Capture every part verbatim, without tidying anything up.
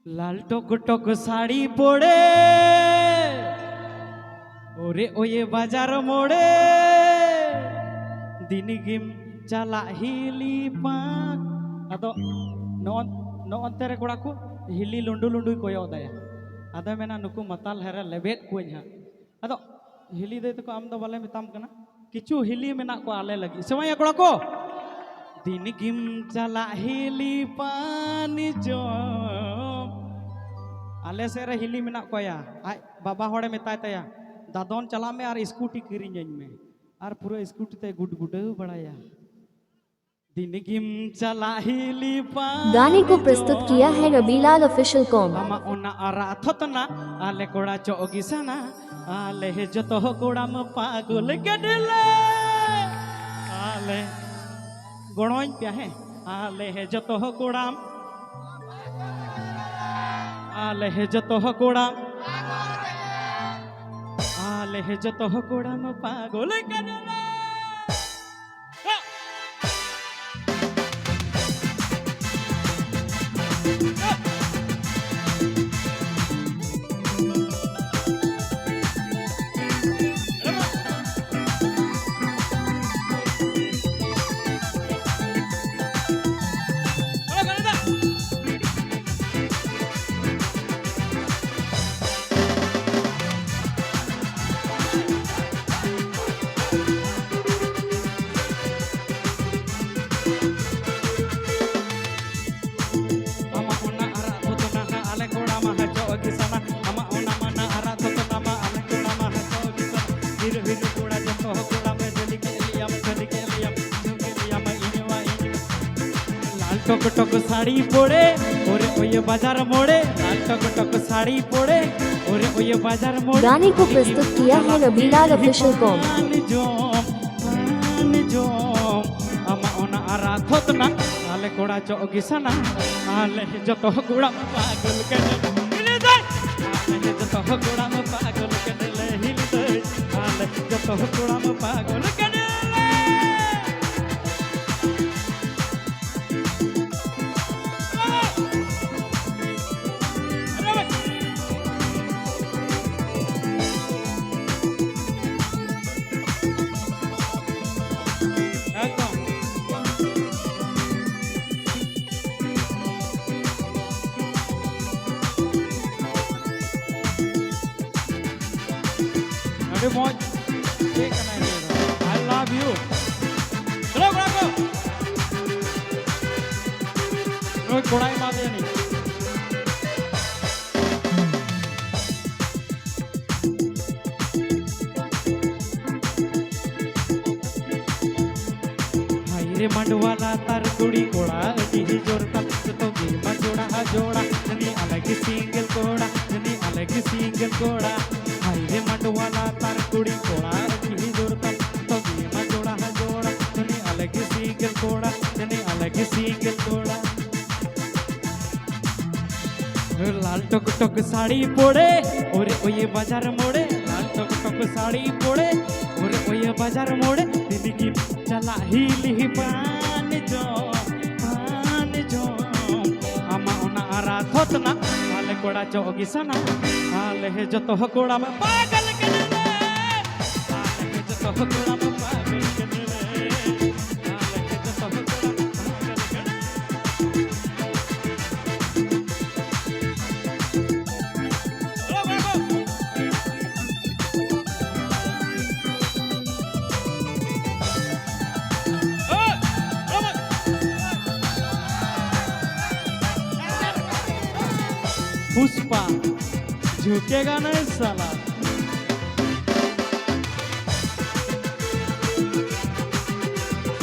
ᱞᱟᱞ ᱴᱚᱠ ᱴᱚᱠ ᱥᱟᱹᱲᱤ ᱯᱚᱲᱮ, ᱳᱨᱮ ᱳᱭᱮ ᱵᱟᱡᱟᱨ ᱢᱳᱲᱮ, ᱫᱤᱱ ᱜᱮᱢ ᱪᱟᱞᱟᱜ ᱦᱤᱞᱤ ᱯᱟᱱ᱾ ᱟᱫᱚ ᱱᱚᱜᱼᱚ ᱱᱚᱜᱼᱚ ᱱᱚᱱᱛᱮ ᱨᱮ ᱠᱚᱲᱟ ᱠᱚ ᱦᱤᱞᱤ ᱞᱩᱸᱰᱩ ᱞᱩᱸᱰᱩᱭ ᱠᱚᱭᱚᱜ ᱫᱟᱭᱟ᱾ ᱟᱫᱚᱭ ᱢᱮᱱᱟ, "ᱱᱩᱠᱩ ᱢᱟᱛᱟᱞ ᱦᱮᱨᱮ ᱞᱮᱵᱮᱫ ᱠᱚᱣᱟᱹᱧ ᱦᱟᱸᱜ᱾" ᱟᱫᱚ ᱦᱤᱞᱤ ᱫᱟᱹᱭ ᱛᱟᱠᱚ, ᱟᱢ ᱫᱚ ᱵᱟᱞᱮ ᱢᱮᱛᱟᱢ ᱠᱟᱱᱟ, ᱠᱤᱪᱷᱩ ᱦᱤᱞᱤ ᱢᱮᱱᱟᱜ ᱠᱚᱣᱟ ᱟᱞᱮ ᱞᱟᱹᱜᱤᱫ᱾ ᱥᱮ ᱵᱟᱝ ᱭᱟ ᱠᱚᱲᱟ ᱠᱚ? ᱫᱤᱱ ᱜᱮᱢ ᱪᱟᱞᱟᱜ ᱦᱤᱞᱤ ᱯᱟᱱ ᱡᱚᱢ᱾ ᱟᱞᱮ ᱥᱮᱫ ᱨᱮ ᱦᱤᱞᱤ ᱢᱮᱱᱟᱜ ᱠᱚᱣᱟ ᱭᱟ᱾ ᱟᱡ ᱵᱟᱵᱟ ᱦᱚᱲᱮ ᱢᱮᱛᱟᱭ ᱛᱟᱭᱟ, "ᱫᱟᱫᱚᱱ ᱪᱟᱞᱟᱜ ᱢᱮ ᱟᱨ ᱥᱠᱩᱴᱤ ᱠᱤᱨᱤᱧᱟᱹᱧ ᱢᱮ᱾" ᱟᱨ ᱯᱩᱨᱟᱹ ᱥᱠᱩᱴᱤ ᱛᱮᱭ ᱜᱩᱰ ᱜᱩᱰᱟᱹᱣ ᱵᱟᱲᱟᱭᱟ᱾ ᱫᱤᱱ ᱜᱮᱢ ᱪᱟᱞᱟᱜ ᱦᱤᱞᱤ ᱯᱟᱱ ᱜᱟᱱᱤ ᱠᱚ ᱡᱚᱢ᱾ ᱯᱨᱚᱥᱛᱩᱛ ᱠᱤᱭᱟ ᱦᱮ ᱨᱚᱵᱤᱞᱟᱞ ᱚᱯᱷᱤᱥᱤᱭᱟᱞ ᱠᱚᱢ᱾ ᱟᱢᱟᱜ ᱚᱱᱟ ᱟᱨᱟᱜ ᱛᱷᱚᱛᱱᱟ, ᱟᱞᱮ ᱠᱚᱲᱟ ᱪᱚᱜ ᱜᱮ ᱥᱟᱱᱟ, ᱟᱞᱮ ᱡᱚᱛᱚ ᱠᱚᱲᱟᱢ ᱯᱟᱜᱚᱞ ᱠᱮᱫ ᱞᱮ᱾ ᱟᱞᱮ ᱜᱚᱲᱚᱧ ᱯᱮᱭᱟ, ᱦᱮᱸ? ᱟᱞᱮ ᱡᱚᱛᱚ ᱠᱚᱲᱟᱢ, ᱟᱞᱮ ᱡᱚᱛᱚ ᱠᱚᱲᱟᱢ, ᱟᱞᱮ ᱡᱚᱛᱚ ᱠᱚᱲᱟᱢ ᱯᱟᱜᱚᱞ ᱠᱮᱫ ᱞᱮ᱾ ᱟᱢᱟᱜ ᱚᱱᱟ ᱟᱨᱟᱜ ᱫᱷᱩᱛᱱᱟ ᱱᱟ ᱟᱞᱮ ᱠᱚᱲᱟ ᱢᱟ ᱦᱟᱡᱚᱜ ᱜᱮ ᱥᱟᱱᱟ᱾ ᱟᱢᱟᱜ ᱚᱱᱟ ᱢᱟᱱᱟ ᱟᱨᱟᱜ ᱫᱷᱩᱛᱱᱟ ᱢᱟ ᱟᱞᱮ ᱠᱚᱲᱟ ᱢᱟ ᱦᱟᱡᱚᱜ ᱜᱮ ᱥᱟᱱᱟ᱾ ᱦᱤᱨᱩ ᱦᱤᱨᱩ ᱠᱚᱲᱟ ᱡᱚᱛᱚ ᱠᱚᱲᱟ ᱢᱮ ᱡᱷᱟᱹᱞᱤ ᱠᱮᱫ ᱞᱮᱭᱟᱢ, ᱡᱷᱟᱹᱞᱤ ᱠᱮᱫ ᱞᱮᱭᱟᱢ, ᱡᱷᱟᱹᱞᱤ ᱠᱮᱫ ᱞᱮᱭᱟᱢ, ᱤᱧ ᱢᱟ ᱤᱧ ᱢᱟ᱾ ᱞᱟᱞ ᱴᱚᱠ ᱴᱚᱠ ᱥᱟᱹᱲᱤ ᱯᱚᱲᱮ, ᱳᱨᱮ ᱳᱭᱮ ᱵᱟᱡᱟᱨ ᱢᱳᱲᱮ, ᱞᱟᱞ ᱴᱚᱠ ᱴᱚᱠ ᱥᱟᱹᱲᱤ ᱯᱚᱲᱮ, ᱳᱨᱮ ᱳᱭᱮ ᱵᱟᱡᱟᱨ ᱢᱳᱲᱮ᱾ ᱜᱟᱱᱤ ᱠᱚ ᱯᱨᱚᱥᱛᱩᱛ ᱠᱤᱭᱟ ᱦᱮ ᱨᱚᱵᱤᱞᱟᱞ ᱚᱯᱷᱤᱥᱤᱭᱟᱞ ᱠᱚᱢ᱾ ᱯᱟᱱ ᱡᱚᱢ, ᱯᱟᱱ ᱡᱚᱢ, ᱟᱢᱟᱜ ᱚᱱᱟ ᱟᱨᱟᱜ ᱛᱷᱚᱛᱱᱟ, ᱟᱞᱮ ᱠᱚᱲᱟ ᱪᱚᱜ ᱜᱮ ᱥᱟᱱᱟ, ᱟᱞᱮ ᱡᱚᱛᱚ ᱠᱚᱲᱟᱢ ᱯᱟᱜᱚᱞ ᱠᱮᱫ ᱞᱮ, ᱦᱤᱞᱤ ᱫᱟᱹᱭ᱾ ᱟᱞᱮ ᱡᱚᱛᱚ ᱠᱚᱲᱟᱢ ᱯᱟᱜᱚᱞ ᱠᱮᱫ ᱞᱮ, ᱦᱤᱞᱤ ᱫᱟᱹᱭ᱾ ᱟᱞᱮ ᱡᱚᱛᱚ ᱠᱚᱲᱟᱢ ᱯᱟᱜᱚᱞ ᱠᱮᱫ ᱞᱮ᱾ ᱢᱚᱡᱽ ᱪᱮᱫ ᱠᱟᱱᱟᱭ ᱞᱟᱹᱭ ᱫᱟ? I love you. ᱪᱚᱞᱚ ᱠᱚᱲᱟ ᱠᱚ᱾ ᱱᱩᱭ ᱠᱚᱲᱟᱭ ᱮᱢᱟ ᱫᱮᱭᱟ ᱱᱤᱡ᱾ ᱦᱟᱭ ᱨᱮ ᱢᱟᱰᱣᱟ ᱞᱟᱛᱟᱨ ᱠᱩᱲᱤ ᱠᱚᱲᱟ ᱟᱹᱰᱤ ᱡᱳᱨ ᱛᱟᱞ ᱡᱚᱛᱚ ᱜᱮ ᱢᱟ ᱡᱚᱲᱟ ᱦᱟ ᱡᱚᱲᱟ ᱡᱟᱹᱱᱤ ᱟᱞᱮ ᱜᱮ ᱥᱤᱝᱜᱮᱞ ᱠᱚᱲᱟ ᱡᱟᱹᱱᱤ ᱟᱞᱮ ᱜᱮ ᱥᱤᱝᱜᱮᱞ ᱠᱚᱲᱟ᱾ ᱦᱟᱭ ᱨᱮ ᱢᱟᱰᱣᱟ ᱞᱟᱛᱟᱨ ᱠᱩᱲᱤ ᱠᱚᱲᱟ ᱟᱹᱰᱤ ᱡᱳᱨ ᱛᱟᱞ ᱡᱚᱛᱚ ᱜᱮ ᱢᱟ ᱡᱚᱲᱟ ᱦᱟ ᱡᱚᱲᱟ ᱡᱟᱹᱱᱤ ᱟᱞᱮ ᱜᱮ ᱥᱤᱝᱜᱮᱞ ᱠᱚᱲᱟ ᱡᱟᱹᱱᱤ ᱟᱞᱮ ᱜᱮ ᱥᱤᱝᱜᱮᱞ ᱠᱚᱲᱟ᱾ ᱞᱟᱞ ᱴᱚᱠ ᱴᱚᱠ ᱥᱟᱹᱲᱤ ᱯᱚᱲᱮ ᱳᱨᱮ ᱳᱭᱮ ᱵᱟᱡᱟᱨ ᱢᱳᱲᱮ ᱞᱟᱞ ᱴᱚᱠ ᱴᱚᱠ ᱥᱟᱹᱲᱤ ᱯᱚᱲᱮ ᱳᱨᱮ ᱳᱭᱮ ᱵᱟᱡᱟᱨ ᱢᱳᱲᱮ ᱫᱤᱱᱤ ᱠᱤ ᱪᱟᱞᱟᱜ ᱦᱤᱞᱤ ᱯᱟᱱ ᱡᱚᱢ ᱯᱟᱱ ᱡᱚᱢ ᱟᱢᱟ ᱚᱱᱟ ᱟᱨᱟ ᱛᱷᱚᱛᱱᱟ ᱟᱞᱮ ᱠᱚᱲᱟ ᱪᱚᱜ ᱜᱤ ᱥᱟᱱᱟ ᱟᱞᱮ ᱦᱮ ᱡᱚᱛᱚ ᱦᱚ ᱠᱚᱲᱟ ᱢᱟ ᱯᱟᱜᱚᱞ ᱠᱟᱱᱟ ᱞᱮ ᱟᱞᱮ ᱦᱮ ᱡᱚᱛᱚ ᱦᱚ ᱠᱚᱲᱟ ᱢᱟ ᱯᱟᱜᱚᱞ ᱠᱟᱱᱟ ᱞᱮ ᱟᱞᱮ ᱦᱮ ᱡᱚᱛᱚ ᱦᱚ ᱠᱚᱲᱟ ᱢᱟ ᱯᱟᱜᱚᱞ ᱠᱟᱱᱟ᱾ पुष्पा झुकेगा नहीं साला।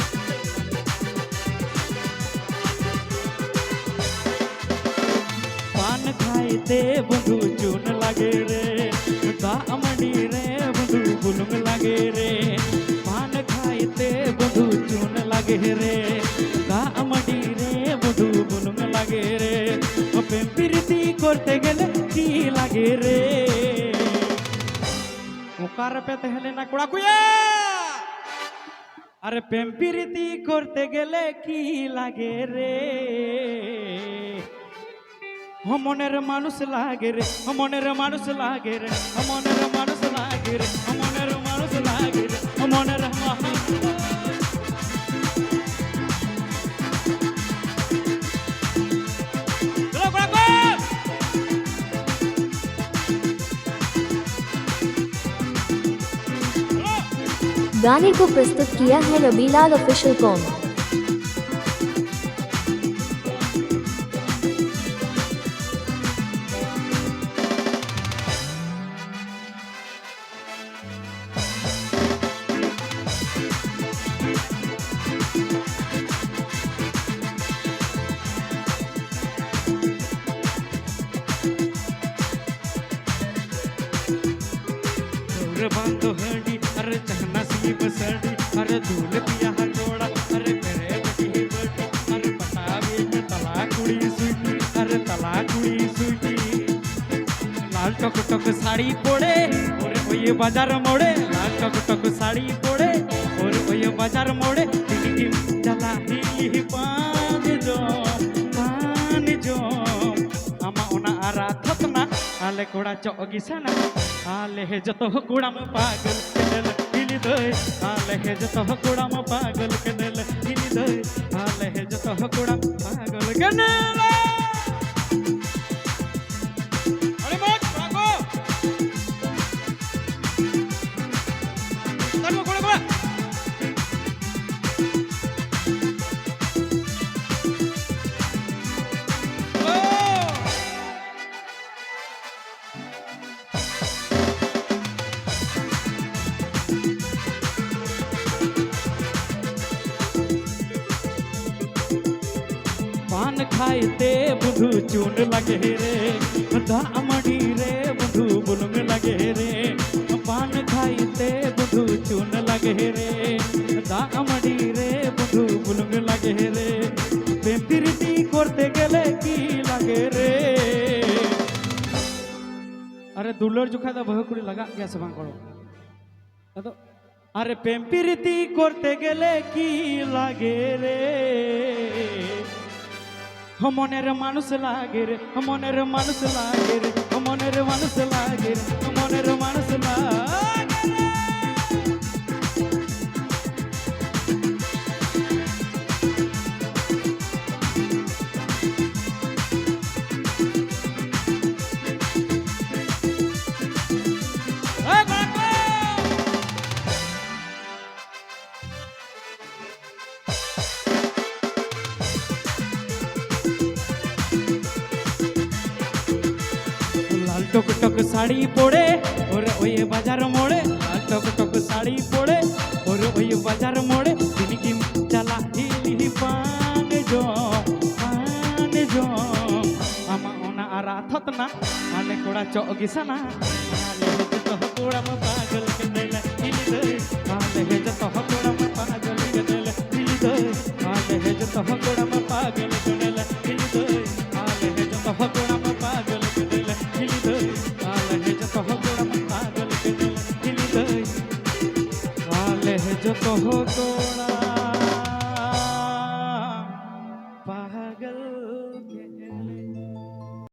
ᱯᱟᱱ ᱠᱷᱟᱭ ᱛᱮ ᱵᱚᱱᱫᱷᱩ ᱪᱩᱱ ᱞᱟᱜᱮ ᱨᱮ, ᱫᱟᱜ ᱢᱟᱹᱰᱤ ᱨᱮ ᱵᱚᱱᱫᱷᱩ ᱵᱩᱞᱩᱝ ᱞᱟᱜᱮ ᱨᱮ᱾ ᱯᱟᱱ ᱠᱷᱟᱭ ᱛᱮ ᱵᱚᱱᱫᱷᱩ ᱪᱩᱱ ᱞᱟᱜᱮ ᱨᱮ, ᱫᱟᱜ ᱢᱟᱹᱰᱤ ᱨᱮ ᱵᱚᱱᱫᱷᱩ ᱵᱩᱞᱩᱝ ᱞᱟᱜᱮ ᱨᱮ᱾ ᱯᱮᱢ ᱯᱤᱨᱤᱛᱤ ᱠᱚᱨᱛᱮ ᱜᱮᱞᱮ ᱠᱤ ᱞᱟᱜᱮ ᱨᱮ᱾ ᱚᱠᱟ ᱨᱮᱯᱮ ᱛᱟᱦᱮᱸ ᱞᱮᱱᱟ ᱠᱚᱲᱟ ᱠᱚᱭᱟ? ᱟᱨᱮ ᱯᱮᱢ ᱯᱤᱨᱤᱛᱤ ᱠᱚᱨᱛᱮ ᱜᱮᱞᱮ ᱠᱤ ᱞᱟᱜᱮ ᱨᱮ, ᱦᱚ ᱢᱚᱱᱮᱨ ᱢᱟᱱᱩᱥ ᱞᱟᱜᱮ ᱨᱮ, ᱦᱚ ᱢᱚᱱᱮᱨ ᱢᱟᱱᱩᱥ ᱞᱟᱜᱮ ᱨᱮ, ᱦᱚ ᱢᱚᱱᱮᱨ ᱢᱟᱱᱩᱥ ᱞᱟᱜᱮ ᱨᱮ, ᱦᱚ ᱢᱚᱱᱮᱨ ᱢᱟᱱᱩᱥ ᱞᱟᱜᱮ ᱨᱮ, ᱦᱚ ᱢᱚᱱᱮᱨ ᱢᱟᱱᱩᱥ ᱪᱚᱞᱚ ᱠᱚᱲᱟ ᱠᱚ! गाने को प्रस्तुत किया है रबीलाल ऑफिशियल कॉम। ᱨᱮ ᱵᱟᱝ ᱫᱚ ᱦᱟᱺᱰᱤ ᱟᱨ ᱪᱟᱦᱱᱟ ᱥᱤᱢ ᱥᱟᱺᱰᱤ ᱟᱨ ᱫᱩᱞ ᱯᱮᱭᱟ ᱦᱟᱴᱚᱲᱟ ᱟᱨ ᱯᱮᱨᱮ ᱵᱟᱹᱴᱤ ᱵᱟᱹᱴᱤ ᱟᱨ ᱯᱟᱴᱟᱣᱤᱡ ᱛᱟᱞᱟ ᱠᱩᱲᱤ ᱥᱩᱭᱴᱤ ᱟᱨ ᱛᱟᱞᱟ ᱠᱩᱲᱤ ᱥᱩᱭᱴᱤ᱾ ᱞᱟᱞ ᱴᱚᱠ ᱴᱚᱠ ᱥᱟᱹᱲᱤ ᱯᱚᱲᱮ ᱳᱨ ᱳᱭ ᱵᱟᱡᱟᱨ ᱢᱳᱲᱮ, ᱞᱟᱞ ᱴᱚᱠ ᱴᱚᱠ ᱥᱟᱹᱲᱤ ᱯᱚᱲᱮ ᱳᱨ ᱳᱭ ᱵᱟᱡᱟᱨ ᱢᱳᱲᱮ, ᱛᱤᱱᱤᱜᱤᱢ ᱪᱟᱞᱟᱜ ᱦᱤᱞᱤ ᱯᱟᱱ ᱡᱚᱢ, ᱯᱟᱱ ᱡᱚᱢ᱾ ᱟᱢᱟᱜ ᱚᱱᱟ ᱟᱨᱟ ᱛᱷᱚᱛᱱᱟ ᱟᱞᱮ ᱠᱚᱲᱟ ᱪᱚᱜ ᱜᱤᱥᱟᱱᱟ, ᱟᱞᱮ ᱦᱮ ᱡᱚᱛᱚ ᱦᱚ ᱠᱚᱲᱟᱢ ᱯᱟᱜᱚᱞ ᱠᱮᱱᱮᱞ ᱦᱤᱞᱤ ᱫᱟᱹᱭ, ᱟᱞᱮ ᱦᱮ ᱡᱚᱛᱚ ᱦᱚ ᱠᱚᱲᱟᱢ ᱯᱟᱜᱚᱞ ᱠᱮᱱᱮᱞ ᱦᱤᱞᱤ ᱫᱟᱹᱭ, ᱟᱞᱮ ᱦᱮ ᱡᱚᱛᱚ ᱦᱚ ᱠᱚᱲᱟᱢ ᱯᱟᱜᱚᱞ ᱠᱮᱱᱮᱞ᱾ ᱟᱹᱰᱤ ᱢᱚᱡᱽ, ᱵᱨᱟᱵᱷᱳ! ᱛᱟᱲᱤ ᱢᱮ, ᱜᱚᱲᱮ, ᱜᱚᱲᱮ! ᱯᱟᱱ ᱠᱷᱟᱭ ᱛᱮ ᱵᱩᱰᱷᱩ ᱪᱩᱱ ᱞᱟᱜᱮ ᱨᱮ, ᱫᱟᱜ ᱢᱟᱹᱰᱤ ᱨᱮ ᱵᱩᱰᱷᱩ ᱵᱩᱞᱩᱝ ᱞᱟᱜᱮ ᱨᱮ, ᱯᱟᱱ ᱠᱷᱟᱭ ᱛᱮ ᱵᱩᱰᱷᱩ ᱪᱩᱱ ᱞᱟᱜᱮ ᱨᱮ, ᱫᱟᱜ ᱢᱟᱹᱰᱤ ᱨᱮ ᱵᱩᱰᱷᱩ ᱵᱩᱞᱩᱝ ᱞᱟᱜᱮ ᱨᱮ, ᱯᱮᱢᱯᱤᱨᱤᱛᱤ ᱠᱚᱨᱛᱮ ᱜᱮᱞᱮ ᱠᱤ ᱞᱟᱜᱮ ᱨᱮ᱾ ᱟᱨᱮ ᱫᱩᱞᱟᱹᱲ ᱡᱚᱠᱷᱟᱡ ᱫᱚ ᱵᱟᱹᱦᱩ ᱠᱩᱲᱤ ᱞᱟᱜᱟᱜ ᱜᱮᱭᱟ ᱥᱮ ᱵᱟᱝ ᱜᱚᱲᱚ? ᱟᱫᱚ ᱟᱨᱮ ᱯᱮᱢᱯᱤᱨᱤᱛᱤ ᱠᱚᱨᱛᱮ ᱜᱮᱞᱮ ᱠᱤ ᱞᱟᱜᱮ ᱨᱮ, ᱦᱚ ᱢᱚᱱᱮᱨ ᱢᱟᱱᱩᱥ ᱞᱟᱜᱮ ᱨᱮ, ᱦᱚ ᱢᱚᱱᱮᱨ ᱢᱟᱱᱩᱥ ᱞᱟᱜᱮ ᱨᱮ, ᱦᱚ ᱢᱚᱱᱮᱨ ᱢᱟᱱᱩᱥ ᱞᱟᱜᱮ ᱨᱮ, ᱦᱚ ᱢᱚᱱᱮᱨ ᱢᱟᱱᱩᱥ ᱞᱟᱜᱮ ᱨᱮ᱾ ᱮ ᱠᱚᱲᱟ ᱠᱚ! ᱥᱟᱹᱲᱤ ᱯᱚᱲᱮ ᱚᱨ ᱳᱭ ᱵᱟᱡᱟᱨ ᱢᱳᱲᱮ, ᱴᱚᱠ ᱴᱚᱠ ᱥᱟᱹᱲᱤ ᱯᱚᱲᱮ ᱚᱨ ᱳᱭ ᱵᱟᱡᱟᱨ ᱢᱳᱲᱮ, ᱛᱤᱱ ᱜᱮᱢ ᱪᱟᱞᱟᱜ ᱦᱤᱞᱤ ᱯᱟᱱ ᱡᱚᱢ, ᱯᱟᱱ ᱡᱚᱢ᱾ ᱟᱢᱟᱜ ᱚᱱᱟ ᱟᱨᱟᱜ ᱛᱷᱚᱛᱱᱟ ᱟᱞᱮ ᱠᱚᱲᱟ ᱪᱚᱜ ᱜᱮ ᱥᱟᱱᱟ᱾ ᱟᱞᱮ ᱡᱚᱛᱚ ᱠᱚᱲᱟ ᱢᱟ ᱯᱟᱜᱚᱞ ᱠᱮᱫᱮᱞᱮ ᱦᱤᱞᱤ ᱫᱟᱹᱭ, ᱟᱞᱮ ᱡᱚᱛᱚ ᱠᱚᱲᱟ ᱢᱟ ᱯᱟᱜᱚᱞ ᱠᱮᱫᱮᱞᱮ ᱦᱤᱞᱤ ᱫᱟᱹᱭ, ᱟᱞᱮ ᱡᱚᱛᱚ ᱠᱚᱲᱟ ᱢᱟ ᱯᱟᱜᱚᱞ ᱠᱮᱫᱮᱞᱮ ᱦᱤᱞᱤ ᱫᱟᱹᱭ, ᱟᱞᱮ ᱡᱚᱛᱚ ᱠᱚᱲᱟ ᱢᱟ ᱯᱟᱜᱚᱞ ᱠᱮᱫᱮᱞᱮ ᱦᱤᱞᱤ ᱫᱟᱹᱭ, ᱟᱞᱮ ᱡᱚᱛᱚ ᱠᱚᱲᱟ ᱢᱟ ᱯᱟᱜᱚᱞ ᱠᱮᱫᱮᱞᱮ ᱦᱤᱞᱤ ᱫᱟᱹᱭ, ᱟᱞᱮ ᱡᱚᱛᱚ ᱠᱚᱲᱟ